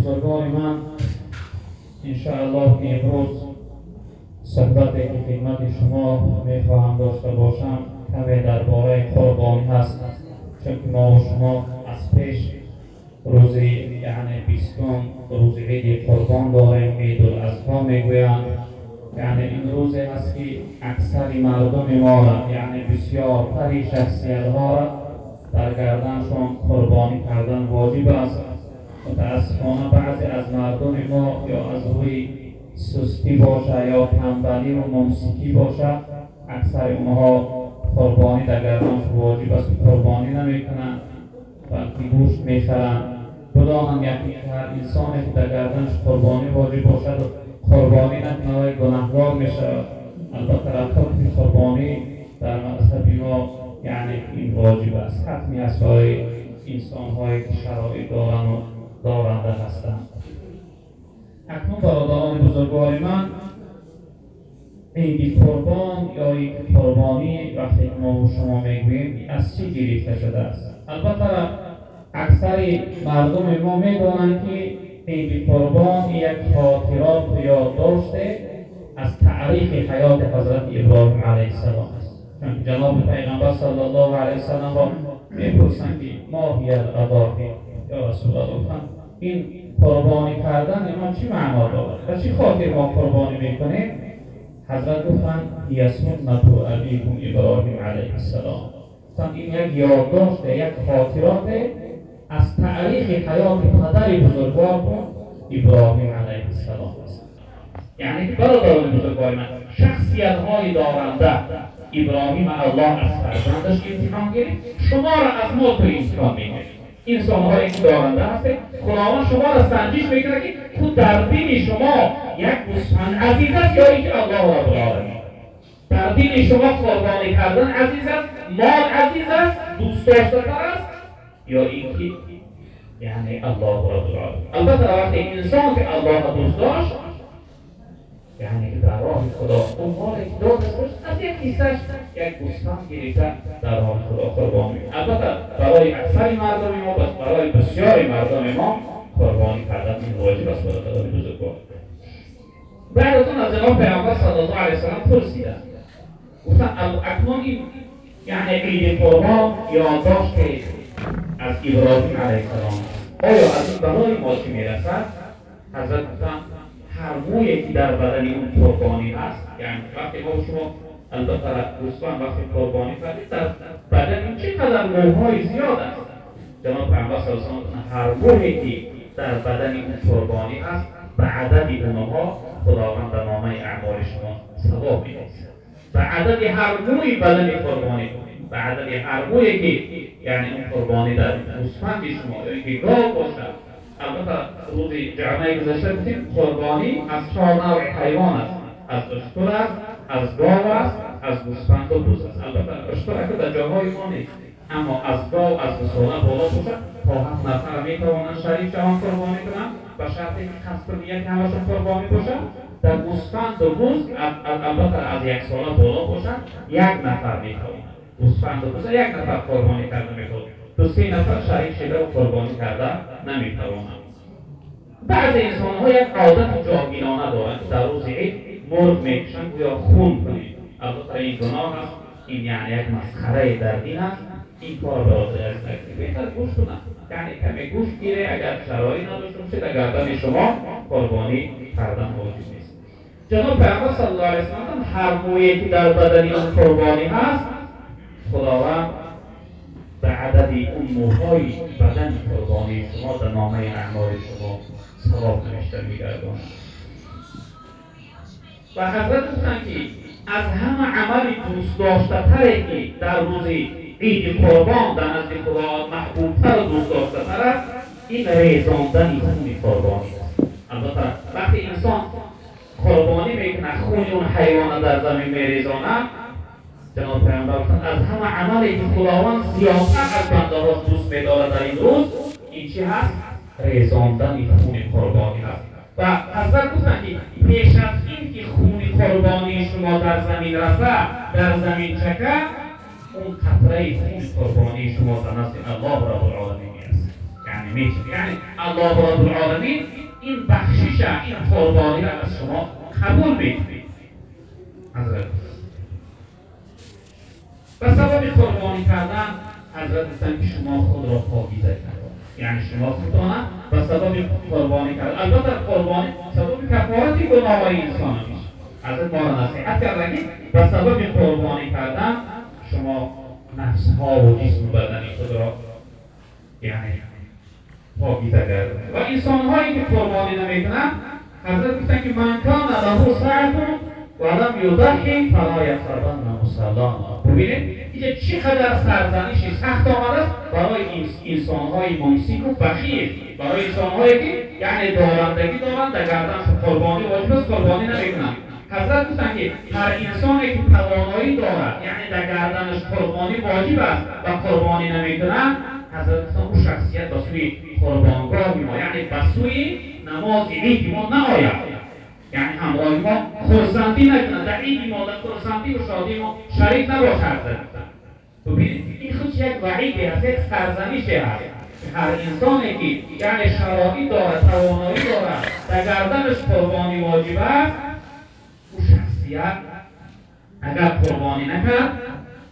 بزرگوار من، انشاءالله که امروز صحبتی که خدمت شما میخواهم داشته باشم کمی درباره قربانی هست، چون که ما و شما از پیش روز یعنی 20 روز عید قربان داریم، عید الاضحی میگویند. یعنی این روزی هست که اکثر مردم ما را، یعنی بسیارتری شخصیت ها را در گردنشان قربانی کردن واجب است. متاسفانه بعضی از مردم ما یا از روی سستی باشه یا تنبلی و ممسکی باشه، اکثر اونها قربانی در گردنشان واجب است و قربانی نمیکنند، بلکه گوشت میخرند. بدانم یکی که هر انسانی که در گردنش قربانی واجب باشد و قربانی نکنه گناهگار میشود. البته حکم قربانی در مذهب ما یعنی این واجب است، حتمی است برای انسانهایی که شرایط دارند و دارنده هستند. اکنون برادران بزرگوار من، عید قربان یا یک قربانی وقتی ما و شما میگوییم از چی گرفته شده است؟ البته اکثر مردم ما میدانند که عید قربان یک خاطرات و یادداشت از تاریخ حیات حضرت ابراهیم علیه السلام است. چون جناب پیغمبر صلی الله علیه وسلم را میپرسند که ما هی الاضاحی یا رسول الله، این قربانی کردن ما چی معنا دارد و چی خاطر ما قربانی میکنیم؟ حضرت گفتند هی سنت ابیکم ابراهیم علیه السلام. این یک یادداشت، یک خاطرات از تاریخ حیات پدر بزرگوارتون ابراهیم علیه السلام است. یعنی برادران بزرگوار من، شخصیت های دارنده ابراهیم الله از فرزندش امتحان گرفت، شما را از ما تو امتحان میگیرد. انسان هایی که دارنده هستید، خداوند شما را سنجش میکنه که تو در دین شما یک گوسفند عزیز است یا اینکه الله رب العالمین. در دین شما قربانی کردن عزیز است، مال عزیز است، دوست داشته است، یا اینکه یعنی الله رب العالمین. البته وقتی انسان که الله را دوست داشت، یعنی که در راه خدا اون مال که داد از یک حصه‌اش یک گوسفند گرفته در راه خدا قربانی. البته برای اکثر مردم ما، بس برای بسیاری مردم ما قربانی کردن این واجب است برادران بزرگوار. بعد از اون از جناب پیامبر صلی الله علیه وسلم پرسیدند، گفتن اکنون این یعنی عید قربان یادداشت از ابراهیم علیه السلام، آیا از این برای ما چی میرسد؟ حضرت گفتن هر مویی که در بدن اون قربانی هست، یعنی وقتی ما شما البته گوسفند وقتی قربانی کردید در بدن این چقدر موهای زیاد است. جناب پیامبر صلی الله علیه و هر مویی که در بدن اون قربانی هست به عدد اونها خداوند در نامه اعمال شما ثواب می‌نویسد. به عدد هر موی بدن قربانی، به عدد هر مویی که یعنی اون قربانی در گوسفند شما یا اینکه گاو باشد. البته روز جمعه گذشته گفتیم قربانی از 4 نوع حیوان است، از اشتر است، از گاو است، از گوسفند و بز است. البته اشتر که در جاهای ما نیست، اما از گاو از 2 ساله بالا باشد تا 7 نفر میتوانند شریک شوند قربانی کنند، به شرطی که قصد نیت همشون قربانی باشد. در گوسفند و بز البته از 1 ساله بالا باشد 1 نفر میتواند گوسفند و بز 1 نفر قربانی کرده میتواند، 2-3 نفر شریک شده و قربانی کرده نمیتوانند. بعضی انسان ها یک عادت جاهلانه دارند که در روز عید مرغ میکشند گویا خون کنید. البته این گناه است، این یعنی یک مسخره در دین است. این کار برادر عزیز نکنید، بهتر گوش کنند، یعنی کمی گوش گیره، اگر شرایط نداشته باشه در گردن شما قربانی کردن واجب نیست. جناب پیامبر صلی الله علیه و سلم هر مویی که در بدن اون قربانی هست، خداوند به عدد اون موهای بدن قربانی شما در نامه اعمال شما ثواب نوشته می‌گرداند. و حضرت گفتند که از همه عمل دوست داشته‌تری که در روز عید قربان در نزد خدا محبوب‌تر و دوست داشته‌تر است، این ریزاندن خون قربانی است. البته وقتی انسان قربانی میکنه خون اون حیوان در زمین میریزاند، جناب پیامبر گفتند از همه عملی که خداوند زیادتر از بنده ها دوست می‌دارد در این روز، این چی هست؟ ریزاندن خون قربانی هست. و حضرت گفتند که پیش از این که خون قربانی شما در زمین رسد، در زمین چکه، اون قطره خون قربانی شما در نزد الله رب العالمین است. یعنی میشه، یعنی الله رب العالمین این بخشش، این قربانی را از شما قبول میکنه. حضرت به سبب قربانی کردن حضرت گفتن که شما خود را پاکیزه کردید، یعنی شما خودتان به سبب قربانی کردن. البته قربانی سبب کفارت گناه‌های انسان میشه. حضرت ما را نصیحت کردن که به سبب قربانی کردن شما نفس ها و جسم و بدن خود را یعنی پاکیزه کردید. و انسان هایی که قربانی نمیکنند حضرت گفتن که من کان له سعة ولم یضحی فلا یقربن مصلانا. ببینید اینجا چقدر سرزنش سخت آمده است برای انسان‌های ممسک و بخیل، برای انسان‌هایی که یعنی دارندگی دارند، در گردنشون قربانی واجب است، قربانی نمیکنند. حضرت گفتن که هر انسانی که توانایی دارد، یعنی در گردنش قربانی واجب است و قربانی نمیکنند، حضرت گفتن او شخصیت به سوی قربانگاه ما، یعنی به سوی نماز عید ما نآید، یعنی همراه ما خرسندی نکنند، در عید ما، در خرسندی و شادی ما شریک نباشد. ببینید این خودش یک وعیدی هست، یک سرزنشی هست. هر انسانی که یعنی شرایط دارد، توانایی دارد، در گردنش قربانی واجب است، او شخصیت اگر قربانی نکرد،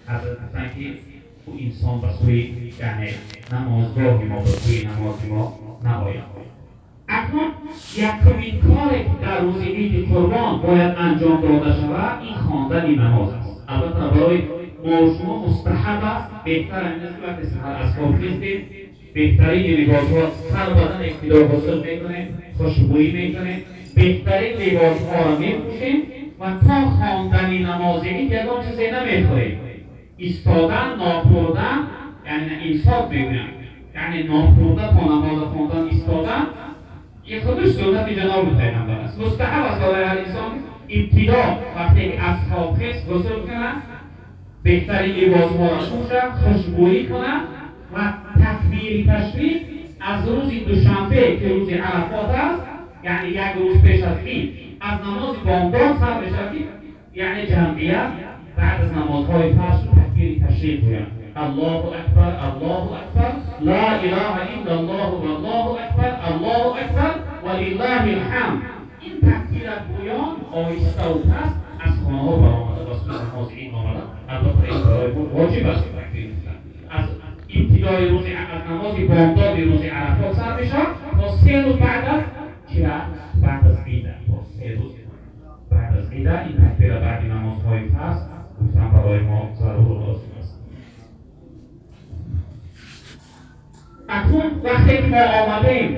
حضرت گفتن که او انسان به سوی یعنی نمازگاه ما، به سوی نماز ما نآید. اکنون یکمین کاری که در روز عید قربان باید انجام داده شود این خواندن نماز است. البته برای ما و شما مستحب است، بهتر این است که وقتی سحر از خواب خیستیم بهترین لباس‌ها سر بدن ابتدا غسل میکنیم، خوشبویی میکنیم، بهترین لباس‌ها را میپوشیم و تا خواندن نماز عید یگان چیزی نمیخوریم. ایستادن، ناخوردن، یعنی امساک میگویند، یعنی ناخورده تا نماز خواندن ایستادن، این خودش سنت جناب پیغمبر است. مستحب است برای هر انسان ابتدا وقتی که از خواب خیست غسل کند، بهترین لباس‌ها را پوشد، خوشبویی کند و تکبیر تشریق از روز دوشنبه که روز عرفات است، یعنی یک روز پیش از عید، از نماز بامداد سر می‌شود که یعنی جمعیت بعد از نمازهای فرض تکبیر تشریق گویند: الله اکبر، الله اکبر، لا اله الا الله والله اکبر، الله اکبر ولله الحمد. این تکبیر گویان آهسته و پس از خانه ها برآمده و سوی نماز عید آمده. البته این برای ما واجب است تکبیر گفتن. از ابتدای روز، از نماز بامداد روز عرفات سر میشود تا 3 روز بعد از چی؟ بعد از عید، تا 3 روز بعد از عید این تکبیر بعد نمازهای فرض گفتن برای ما ضرور و لازم است. اکنون وقتی که ما آمدیم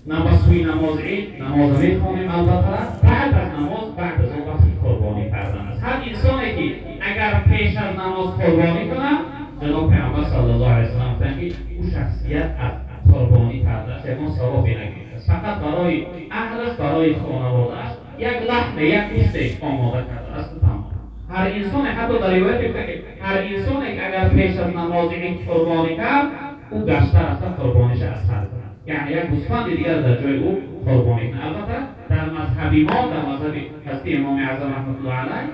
به سوی نماز عید، نماز میخوانیم، البته بعد از نماز، بعد از اون وقتی قربانی کردن است. هر انسانی که اگر پیش از نماز قربانی کند، جناب پیامبر صلی الله علیه و سلم گفتند که او شخصیت از قربانی کردنش یکان ثوابی نگرفته است، فقط برای اهلش، برای خانواده‌اش یک لحم، یک گوشت آماده کرده است. تمام. هر انسان، حتی در روایت میگه که هر انسانی که اگر پیش از نماز عید قربانی کرد، او گشته رفته قربانیش از سر کند، یعنی یک گوسفند دیگر در جای او قربانی کند. البته در مذهبی ما، در مذهب هستی امام اعظم رحمت الله علیه،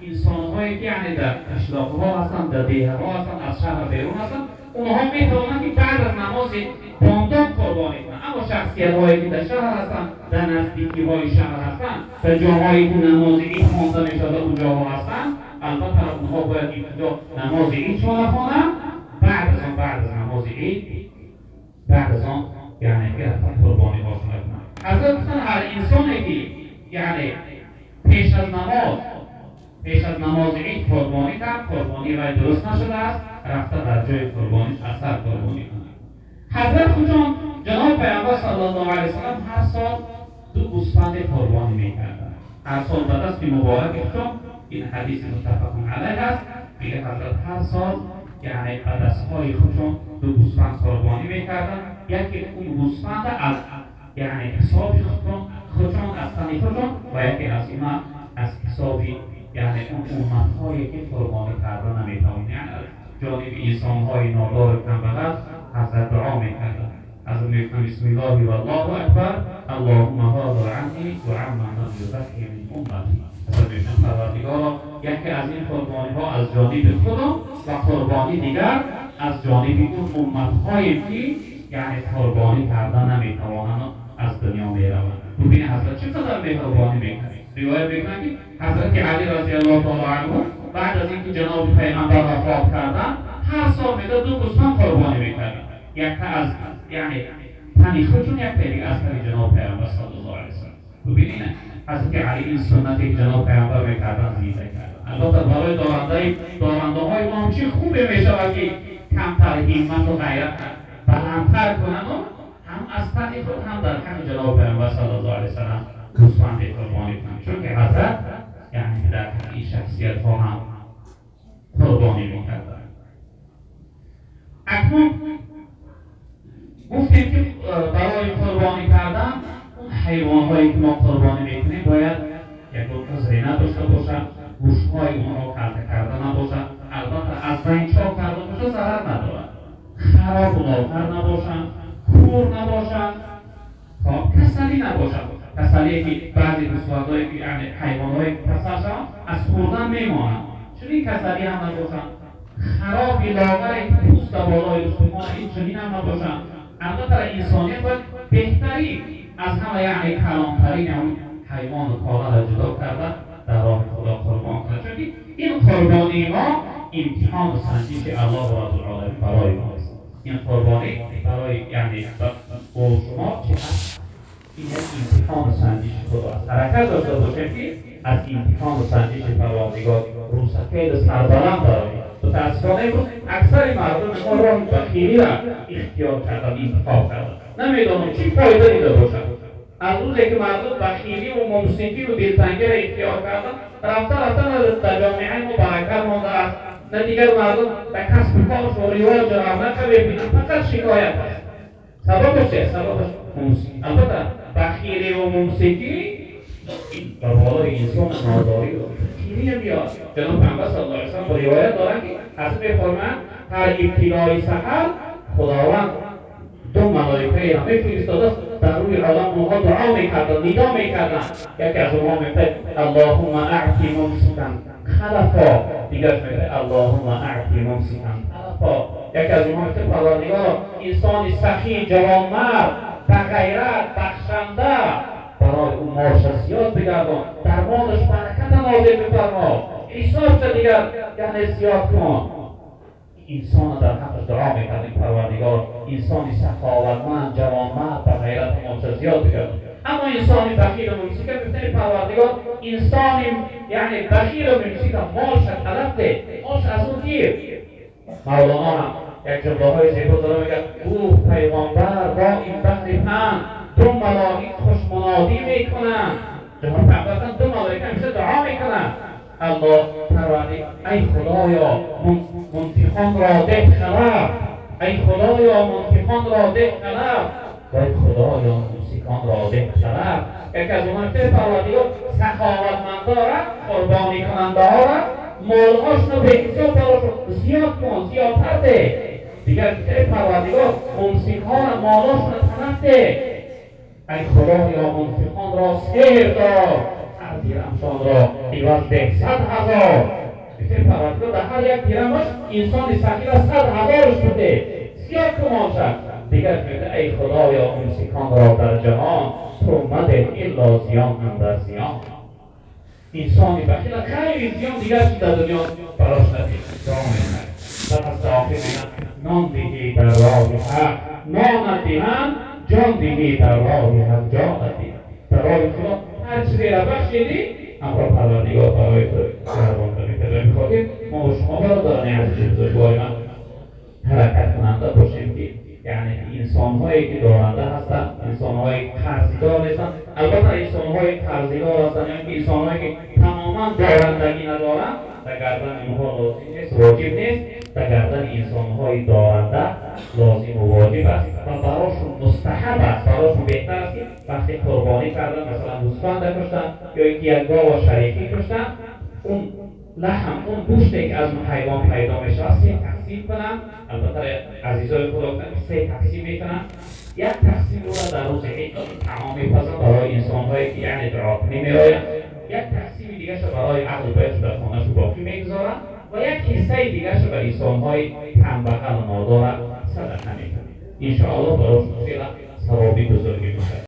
انسان‌هایی که یعنی در قشلاق‌ها هستند، در دیه‌ها هستند، از شهر بیرون هستند، اونها میتوانند که بعد از نماز بامداد قربانی کنند. اما شخصیت‌هایی که در شهر هستند، در نزدیکی‌های شهر هستند، در جاهایی که نماز عید خوانده می‌شود اونجاها هستند، البته اونها باید ابتدا نماز عید را بخوانند، بعد از آن، بعد از نماز عید، بعد از آن یعنی که قربانی هاشون کنند. حضرت گفتن هر انسانی که یعنی پیش از نماز، پیش از نماز عید قربانی کرد، قربانی وی درست نشده است، رفته در جای قربانیش اثر قربانی کند. حضرت خودشان جناب پیامبر صلی الله علیه و سلم هر سال 2 گوسفند قربانی میکردند. هر سال به دست مبارک خودشان، این حدیث متفق علیه است، میگه حضرت هر سال یعنی به دستهای خودشان 2 گوسفند قربانی میکردند. یکی اون گوسفند از یعنی حساب خودشان، از تن خودشان، و یکی از اون از حساب یعنی اون امتهایی که قربانی کردن نمیتوانند، یعنی از جانب انسانهای نادار و کمبغل حضرت دعا میکردند. حضرت میگفتند بسم الله والله اکبر، اللهم هذا عنی و عمن لم یضحی من امتی. حضرت میگفتند پروردگارا یکی از این قربانی ها از جانب خودم و قربانی دیگر از جانب اون امتهایی که یعنی قربانی کردن نمیتوانند از دنیا میروند. ببینید حضرت چقدر مهربانی میکنه. روایت میکنن که حضرت علی رضی الله تعالی عنه بعد از اینکه جناب پیغمبر وفات کردن هر سال میده 2 گوسفند قربانی میکردن، یک تا از یعنی تنی خودشون، یک تا دیگه از تنی جناب پیغمبر صلی الله علیه و سلم. ببینید حضرت علی این سنتی که جناب پیغمبر میکردن زنده کردن. البته برای دارنده های ما هم چه خوبه میشود که کمتر همت و غیرت بلندتر کنن و هم از تنی خود هم در حق جناب پیغمبر صلی الله علیه و سلم گوسفند قربانی کنن، چون که حضرت یعنی در این شخصیت ها هم قربانی میکردن. اکنون گفتیم که برای قربانی کردن اون حیوان هایی که ما قربانی میکنیم باید یک عذری نداشته باشد، گوشهای اون را کلته کرده نباشد، البته از بین چاک کرده باشه ضرر ندارد، خراب و لاغر نباشند، کور نباشند، کسلی نباشند. کسلی که بعضی گوسفندهایی که یعنی حیوانهایی که کسل شوند از خوردن میمانند، چنین کسلی هم نباشند. خراب لاغر که پوست بالای استخوان این چنین هم نباشند. البته انسانیت باید بهترین از همه یعنی کلانترین هم حیوان و کالا را جدا کرده در راه خدا قربان کنه، چون این قربانی ما امتحان و سنجش الله رب العالمین برای ما است. این قربانی برای یعنی با شما چه هست؟ این امتحان و سنجش خدا است. حرکت داشته باشیم که از امتحان و سنجش پروردگار روسفید و سربلند براییم. متاسفانه امروز اکثر مردم ما راه بخیلی را اختیار کردن، انتخاب کردن، نمیدانم چی فایده دیده باشد. از روزی که مردم بخیلی و ممسکی و دلتنگی را اختیار کردن، رفته رفته در جامعه ما برکت مانده است، نه دیگر مردم به کسب و کارش و رواج رونق میبینند، فقط شکایت است. سببش چیه؟ سببش ممسکی. البته بخیلی و ممسکی به بالای انسان ناداری و فقیری میاد. جناب پیامبر صلی الله علیه و سلم روایت دارند که حضرت می‌فرمایند هر ابتدای سحر خداوند 2 ملائکه را می‌فرستاد است در روی عالم، اونها دعا می‌کردند، ندا می‌کردند. یکی از اونها می‌گفت اللهم اعطی ممسکا خلفا، دیگرش می‌گفت اللهم اعطی ممسکا خلفا. یکی از اونها می‌گفت پروردگارا انسان سخی، جوانمرد، بغیرت، بخشنده، برای اون مالش زیاد بگردان، در مالش برکت نازل بفرما، حسابش دیگر یعنی زیاد کن. انسان در حقش دعا میکرد این پروردگار انسانی سخاوتمند، جوانمرد، به غیرت مالش زیاد بگردان. اما انسانی بخیل و ممسک میگفت پروردگار انسانی یعنی بخیل و ممسک مالش طلب ده، مالش از اون گیر. مولانا هم یک جمله های زیبا داره، میگه او پیغامبر با این بحر پند 2 ملائک خوش منادی میکنن. جناب پیغمبر 2 ملائکه همیشه دعا میکنن الله پروردگار ای خدایا منطقان را ده خلف، ای خدایا منطقان را ده خلف، و ای خدایا موسیقان را ده خلف. یکی از اونها که پروردگار سخاوتمندا را، قربانی کننده ها را، مالهاشون رو به حساب براشون زیاد کن، زیادتر ده. دیگر که پروردگار ممسک‌ها را، مالهاشون رو طلب ده. ای خدایا منفقان را سیر دار، هر درمشان را عوض ده 100,000. گفته پروردگار در هر یک درمش انسان سخی را 100,000 بده، زیاد کمان شد. دیگر میگه ای خدایا ممسکان را در جهان تو مده الا زیان اندر زیان. انسانی بخیل غیر زیان دیگر چیز در دنیا براش نده. دعا میکنه در حضرت آخر میگن نان دهی در راه حق نان دهند، جان دهی در راه حق جان دهی. در راه خدا هر چیزی را بخشیدی همراه پروردگار برای تو مهربان می‌کنه. به خاطر ما و شما برادران عزیز بزرگوار من حرکت کننده باشیم که یعنی انسان‌هایی که دارنده هستند، انسان‌های قرضدار نیستند. البته انسان‌های قرضدار هستند، یعنی انسان‌هایی که تماماً دارندگی ندارند، در گردن اونها لازم نیست، واجب نیست. در گردن انسان‌های دارنده لازم و واجب است و براشون مستحب است، براشون بهتر است که وقتی قربانی کردن، مثلا گوسفند کشتن یا اینکه یک گاو شریکی کشتن، اون لحم، اون گوشتی که از اون حیوان پیدا میشه 3 تقسیم کنن. البته عزیزای خدا گفتن 3 تقسیم میکنن. یک تقسیم رو در روز عید طعام میپزن برای انسان‌هایی که یعنی دعا نمیآیند، یک تقسیم دیگه برای اهل بیت در خانه‌شون باقی میگذارن و یک حصه دیگه به انسان‌های کمبغل و نادار صدقه میکنن. Иншоаллоҳ, барош хеле савоби бузурге мешавад.